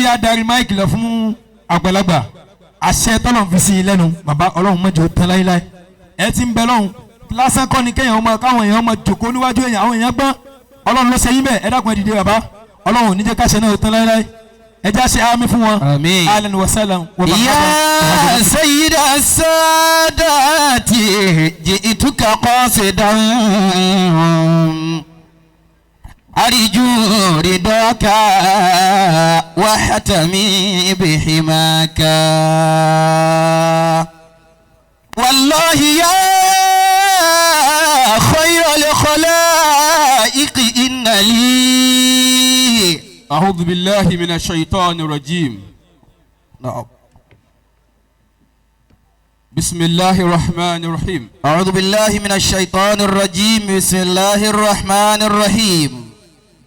Kí á darí mic lọ fún àgbàlagbà, àṣẹ tọ́lọ̀ fi sí i lẹ́nu. Bàbá, Ọlọ́run mọ̀jọ́ tán láíláí. Ẹ ti ń bẹ lọ́hùn lásán kọ́ ni kéèyàn ọmọ káwọn èèyàn ọmọ jòkó níwájú èèyàn. Àwọn èèyàn gbọ́n, Ọlọ́run ló ṣe yín bẹ́ẹ̀. Ẹ dákun, ẹ dìde bàbá. Ọlọ́run ò ní jẹ́ káṣẹ náà tán láíláí. Ẹ já ṣe àmín fún wọn. Àmín. Ahlan wa sahlan wa يا سيد السادات، جئتك قاصدا، أرجو رضاك واحتمي بحماك. والله يا خير الخلائق إن لي أعوذ بالله من الشيطان الرجيم. نعم. بسم الله الرحمن الرحيم. أعوذ بالله من الشيطان الرجيم، بسم الله الرحمن الرحيم.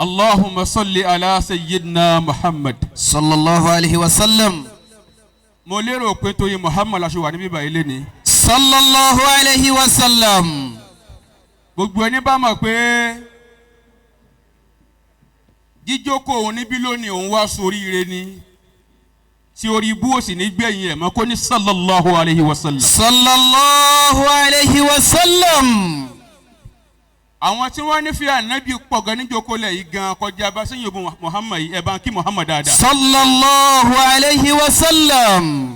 اللهم صل على سيدنا محمد. صلى الله عليه وسلم. Mo lérò pé torí Muhammad la ṣe wà níbí báyìí lénìí. صلى الله عليه وسلم. Gbogbo ẹni bá mọ̀ pé jíjókòó òun níbí lónìí, òun wá sóríire ni, tí orí ibú òsì ní gbẹ̀yìn ẹ̀ mọ́, kó ní صلى الله عليه وسلم. صلى الله عليه وسلم. Àwọn tí wọ́n nífẹ̀ẹ́ Ànábì pọ̀ gan níjókòó lẹ̀ yìí gan kọjá bá sẹ́yìn òbí Muhammad yìí. Ẹ̀ bá ń kí Muhammad dáadáa. صلى الله عليه وسلم.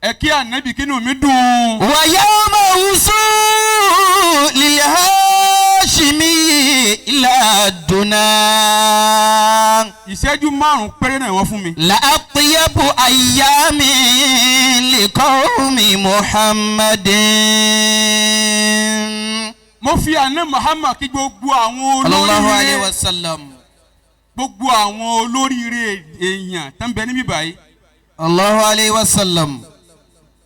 Ẹ kí Ànábì, kínú mi dùn. ويوم وصول الهاشمي إلى الدنا Ìṣẹ́jú 5 péré náà wọ́n fún mi. لأطيب أيام لقوم محمد. Mo fi àná Muhammad kí gbogbo àwọn صلى الله عليه olóríire, وسلم. gbogbo àwọn olóríire èèyàn tó ń bẹ níbí báyìí. الله عليه وسلم.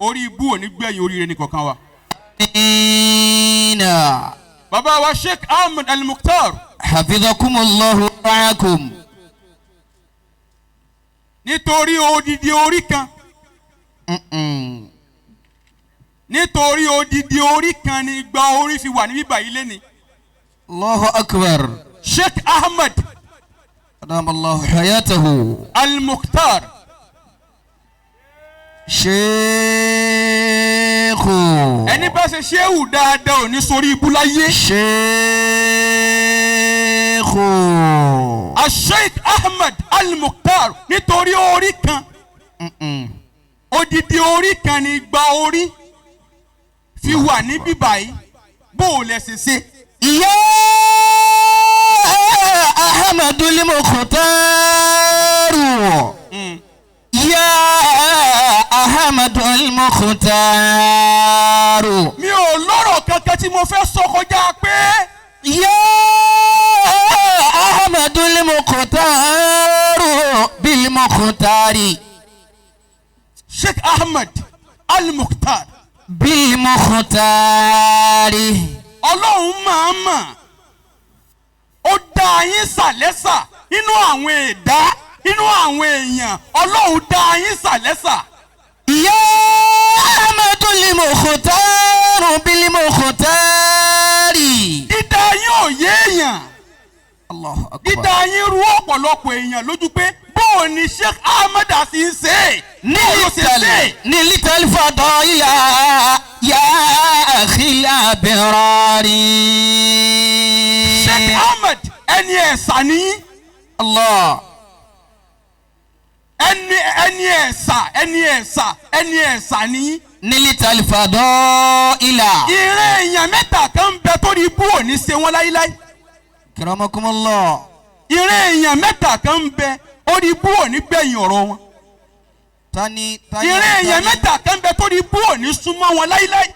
Orí ibú ò ní gbẹ̀yìn oríire ní kọ̀ọ̀kan wa. آمين. Bàbá wa Sheikh Ahmed Al-Mukhtar, حفظكم الله ورعاكم. Nítorí odidi orí kan, nítorí odidi orí kan ni igba orí fi wà níbí báyìí lẹ́ni. الله أكبر. Sheikh Ahmed أدام الله حياته. Al-Mukhtar. شيخ. Ẹni bá ṣe ṣéwù dáadáa ò ní sórí ibú láyé. شيخ. Sheikh Ahmed Al-Mukhtar, nítorí orí kan, odidi orí kan ni igba orí fi wà níbí báyìí. Bó o lẹ ṣe ṣe. يا أحمد المختار، يا أحمد المختار. Mi ò lọ́rọ̀ kankan tí mo fẹ́ sọ kọjá pé يا أحمد المختار بالمختار. Sheikh Ahmed Al-Mukhtar, بالمختار. Ọlọ́run máa mà ó dá yín sàlẹ́sà nínú àwọn ẹ̀dá, nínú àwọn èèyàn. Ọlọ́run dá yín sàlẹ́sà. يا أحمد المختار بالمختار. Dídá yín ò yé èèyàn. الله أكبر. Dídá yín rú ọ̀pọ̀lọpọ̀ èèyàn lójú pé bóò ni Sheikh Ahmed àti ń ṣe é, bóò ló ṣe ṣe é. نلت الفضائل يا أخي الأبرار. Sheikh Ahmed, ẹni ẹ̀sà nìyí. الله. Ẹni ẹ̀sà, ẹni ẹ̀sà, ẹni ẹ̀sà nìyí. نلت الفضائل. Ìran èèyàn mẹ́ta kan ń bẹ tó rí ibú ò ní ṣe wọ́n láíláí. أكرمكم الله. Ìran èèyàn mẹ́ta kan ń bẹ, orí ibú ò ní gbẹ̀yìn ọ̀rọ̀ wọn. Tani tani? Ìran èèyàn tani? mẹ́ta kan ń bẹ tó rí ibú ò ní súnmọ́ wọn láíláí.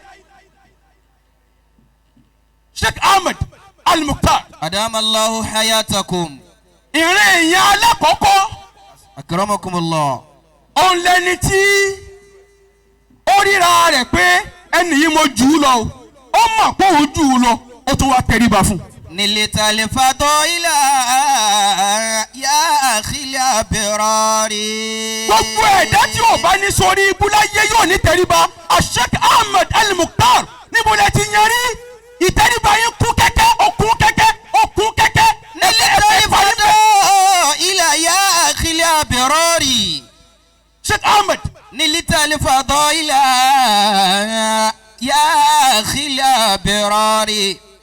Sheikh Ahmed Al-Mukhtar, أدام الله حياتكم. ìran èèyàn alákọ̀ọ́kọ́, أكرمكم الله. òun lẹni tí ó ríra rẹ̀ pé ẹnì yìí, mo jù ú lọ o. Ó mọ̀ pé òun jù ú lọ, ó tún wá tẹríba fún un. نلت الفضائل يا أخي الأبرار. Gbogbo ẹ̀dá tí ò bá ní sórí ibú láyé yóò ní tẹríba. Sheikh Ahmed Al-Mukhtar, níbo lẹ ti yan rí? Ìtẹríba yín kún kẹ́kẹ́, ó kún kẹ́kẹ́, ó kún kẹ́kẹ́. نلت الفضائل يا أخي. الأبرار Sheikh Ahmed نلت الفضائل يا أخي الأبرار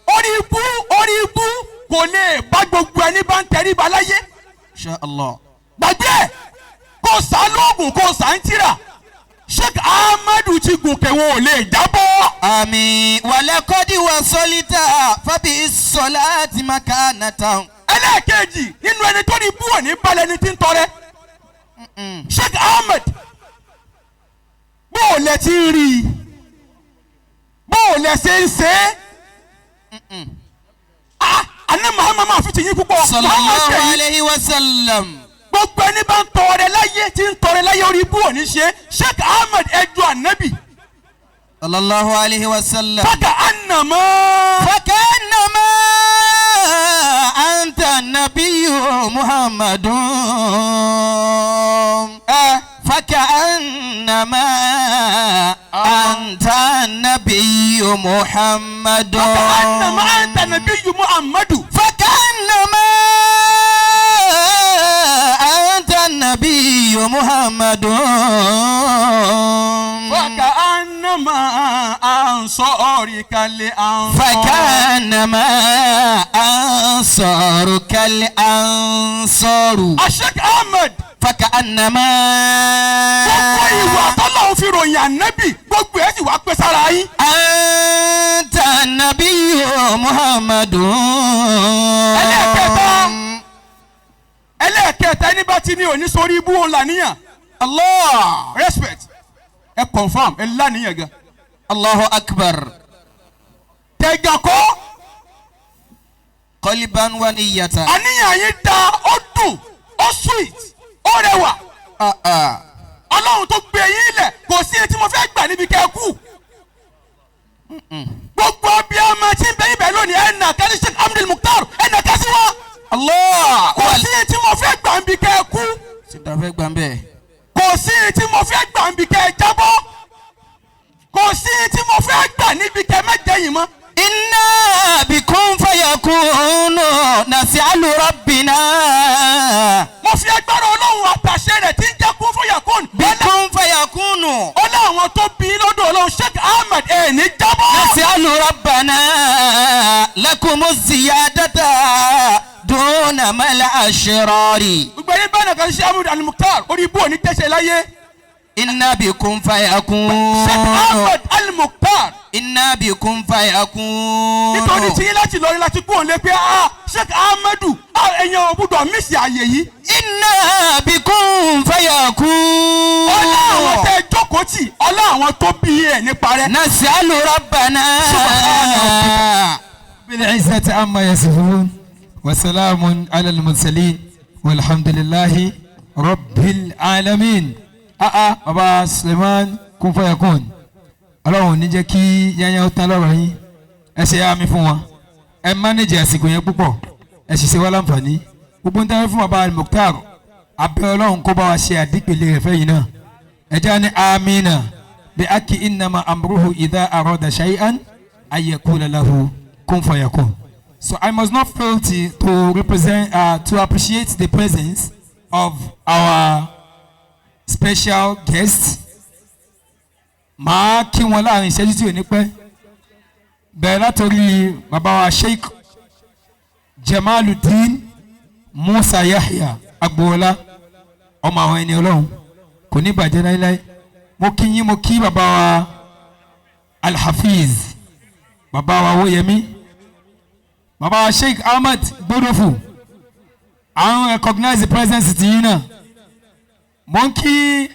orí ibú orí ibú kò lè bá gbogbo ẹni bá ń tẹríba láyé إن شاء الله gbàgbé ẹ̀ kò sá lóògùn kò sá ń tìrà Sheikh Ahmed ti gòkè wọn ò lè jábọ́. آمين ولقد وصلت فبالصلاة مكانة Ẹlẹ́ẹ̀kejì nínú ẹni tó ní ibú òní balẹ̀ ẹni tí ń tọrẹ Sheikh Ahmed bó o lẹ ti ń rí i bó o lẹ ṣe ń ṣe é ah àná màmá máa fi tìyín púpọ̀ صلى màmá الله ṣe yìí عليه وسلم gbogbo ẹni bá ń tọrẹ láyé tí ń tọrẹ láyé orí ibú òní ṣe Sheikh Ahmed ẹjọ ànábì صلى الله عليه وسلم faka anamọ فكأنما أنت النبي محمد فكأنما أنت النبي محمد faka anamọ anta nabiyyu Muhammadu فكأنما أنت النبي محمد faka anamọ ansọrikale ansọ. فكأنما أنصارك الأنصار Sheikh Ahmed فكأنما gbogbo ìwà tọ́lọ́hún fi ròyìn ànábì gbogbo ẹ̀ sì wá pé sára yín. أنت النبي محمد Ẹlẹ́ẹ̀kẹta ẹlẹ́ẹ̀kẹta ẹni bá ti ní òní sórí ibú òun làníyàn الله respect ẹ confam ẹ lánìyàn gan. الله أكبر Tẹ̀gàn kọ́ قلبا ونية àníyàn yín da ó dùn ó sweet ó rẹwà آه آه. ọlọ́run tó gbé yín lẹ̀ kò sí etí mo fẹ́ gbà níbi kẹ́ ẹ kú. Gbogbo bí ọmọ tí ń bẹ ibẹ̀ lónìí ẹ̀ nà kẹ́sí Sheikh Abdul Mukhtar ẹ̀ nà kẹ́sí wọn الله kò sí etí mo fẹ́ gbà níbi kẹ́ ẹ kú. Sìtàfẹ́ gbàmbẹ́. Kò sí tí mo fẹ́ gbà níbi kẹ́ ẹ jábọ́ kò sí tí mo fẹ́ gbà níbi kẹ́ ẹ má jẹyìn mọ́. إنا بكم فيكون نسأل ربنا Mo fi agbára ọlọ́run àtàṣe rẹ̀ tí ń jẹ́ kún fún yakun بكم فيكون ọlá àwọn tó bí lọ́dọ̀ ọlọ́run Sheikh Ahmed ẹ̀ ní jábọ́. نسأل ربنا لكم الزيادة دون ما الأشرار Gbogbo ẹni bá nàkan ṣe Ahmed Al-Mukhtar orí ibú òní tẹ̀sẹ̀ láyé إنا بكم Sheikh فيكون Ahmed Al-Mukhtar إنا بكم فيكون nítorí tí yín láti lọrin láti kú òun lé pé ah Sheikh Ahmedu ah ẹ̀yàn ò gbọ́dọ̀ mísì àyè yìí إنا بكم فيكون ọlá àwọn tẹ́ ẹ jókòó tì ọlá àwọn tó bí ẹ̀ nípa rẹ̀. نسأل ربنا بالعزة عما يصفون وسلام على المرسلين والحمد لله رب العالمين baba Suleiman kún fayakun ọlọ́run ò ní jẹ́ kí yányán ó tán lọ́rọ̀ yín ẹ ṣe àmì fún wọn ẹ mánéjì àsìkò yẹn púpọ̀ ẹ sì ṣe wá láǹfààní gbogbo ń tẹ́wọ́ fún baba Al-Mukhtar abẹ́ ọlọ́run kó bá wa ṣe àdípèlé rẹ̀ fẹ́yìn náà ẹ jẹ́ ní amina bí aki innama amruhu idha arada shay'an ayakula lahu kun fayakun. So I must not fail to represent to appreciate the presence of our special guest. Màá kí wọn láàrin ìṣẹ́jú tí ò ní pẹ́. Bẹ̀rẹ̀ látòrí bàbá wa Sheikh Jamaluddin Musa Yahya Agboola ọmọ àwọn ẹni ọlọ́run kò ní bàjẹ́ láéláé. Mo kí yín mo kí bàbá wa Alhafiz bàbá wa Owóyẹmí bàbá wa Sheikh Ahmed Gbodofu àwọn recognize the presence ti yín náà. Mo ń kí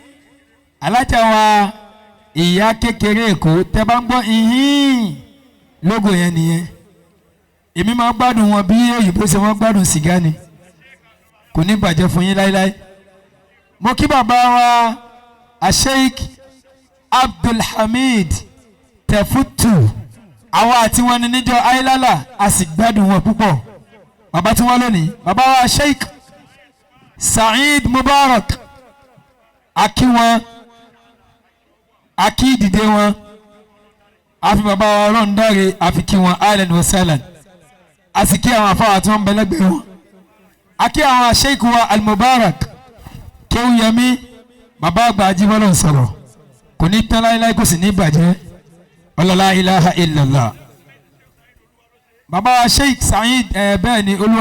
alájà wa ìyá kékeré Èkó tẹ́ bá ń gbọ́ ìhín lógo yẹn nìyẹn èmi máa gbádùn wọn bí òyìnbó ṣe wọ́n gbádùn sìgá ni kò ní bàjẹ́ fún yín láéláé. Mo kí bàbá wa Asheik Abdulhamid Tefutu àwọn àti wọn ni níjọ Ailala a sì gbádùn wọn púpọ̀ bàbá tí wọ́n lónìí bàbá wa Sheikh Saheed Mubarak akí wọn akí ìdìde wọn àfi bàbá wa ọlọ́run dáre àfi kí wọn ahlan wa sahlan a sì kí àwọn afáwà tí wọ́n ń bẹ lẹ́gbẹ̀ẹ́ wọn akí àwọn Sheikh wa Al-Mubarak Kéwúyẹmí, bàbá àgbà Ajíbọ́lá ń sọ̀rọ̀, kò ní tán láéláé, kò sì ní bàjẹ́, ọlọ́lá ilaha illallah. Bàbá Sheikh Saheed, ẹ bẹ́ẹ̀ ni olúwa.